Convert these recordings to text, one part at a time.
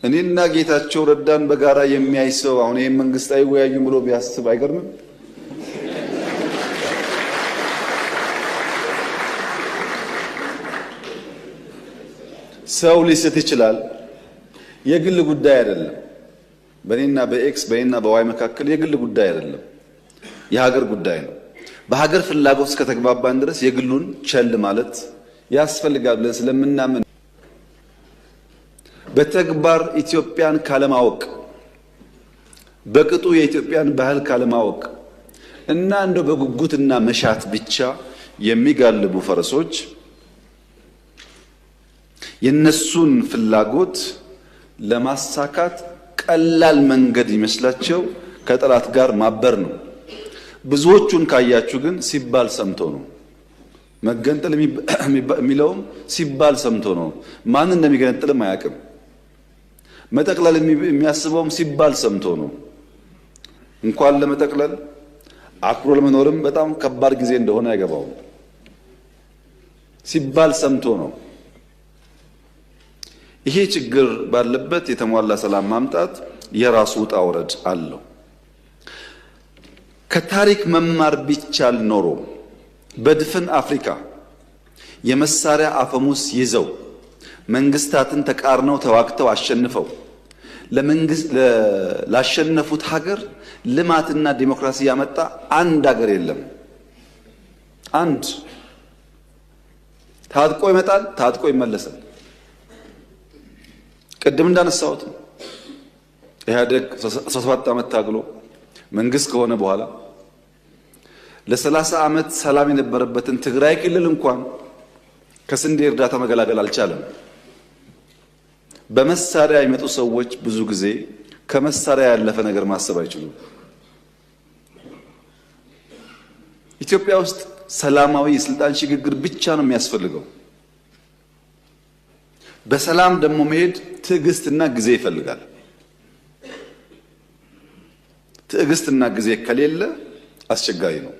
እኔና ጌታቸው ረዳን በጋራ የሚያይ ሰው አሁን ይሄን መንግስት አይወያዩም ብሎ ቢያስብ አይገርምም? ሰው ሊስት ይችላል። የግል ጉዳይ አይደለም። በእኔና በ X፣ በእኔና በ Y መካከል የግል ጉዳይ አይደለም፣ የሀገር ጉዳይ ነው። በሀገር ፍላጎት እስከተግባባን ድረስ የግሉን ቸል ማለት ያስፈልጋል ብለን ስለምናምን፣ በተግባር ኢትዮጵያን ካለማወቅ፣ በቅጡ የኢትዮጵያን ባህል ካለማወቅ እና እንደው በጉጉትና መሻት ብቻ የሚጋልቡ ፈረሶች የነሱን ፍላጎት ለማሳካት ቀላል መንገድ ይመስላቸው ከጠላት ጋር ማበር ነው። ብዙዎቹን ካያችሁ ግን ሲባል ሰምቶ ነው። መገንጠል የሚለውም ሲባል ሰምቶ ነው። ማን እንደሚገነጥልም አያውቅም። መጠቅለል የሚያስበውም ሲባል ሰምቶ ነው። እንኳን ለመጠቅለል አክብሮ ለመኖርም በጣም ከባድ ጊዜ እንደሆነ አይገባውም። ሲባል ሰምቶ ነው። ይሄ ችግር ባለበት የተሟላ ሰላም ማምጣት የራሱ ውጣ ውረድ አለው። ከታሪክ መማር ቢቻል ኖሮ በድፍን አፍሪካ የመሳሪያ አፈሙዝ ይዘው መንግስታትን ተቃርነው ተዋግተው አሸንፈው ለመንግስት ላሸነፉት ሀገር ልማትና ዲሞክራሲ ያመጣ አንድ ሀገር የለም። አንድ ታጥቆ ይመጣል፣ ታጥቆ ይመለሳል። ቅድም እንዳነሳሁት ኢህአዴግ 17 ዓመት ታግሎ መንግስት ከሆነ በኋላ ለ30 ዓመት ሰላም የነበረበትን ትግራይ ክልል እንኳን ከስንዴ እርዳታ መገላገል አልቻለም። በመሳሪያ የሚመጡ ሰዎች ብዙ ጊዜ ከመሳሪያ ያለፈ ነገር ማሰብ አይችሉም። ኢትዮጵያ ውስጥ ሰላማዊ የስልጣን ሽግግር ብቻ ነው የሚያስፈልገው። በሰላም ደግሞ መሄድ ትዕግስትና ጊዜ ይፈልጋል። ትዕግስትና ጊዜ ከሌለ አስቸጋሪ ነው።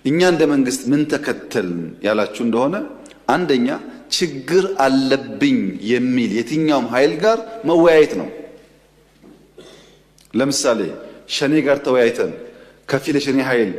እኛ እንደ መንግስት ምን ተከተልን ያላችሁ እንደሆነ፣ አንደኛ ችግር አለብኝ የሚል የትኛውም ኃይል ጋር መወያየት ነው። ለምሳሌ ሸኔ ጋር ተወያይተን ከፊል የሸኔ ኃይል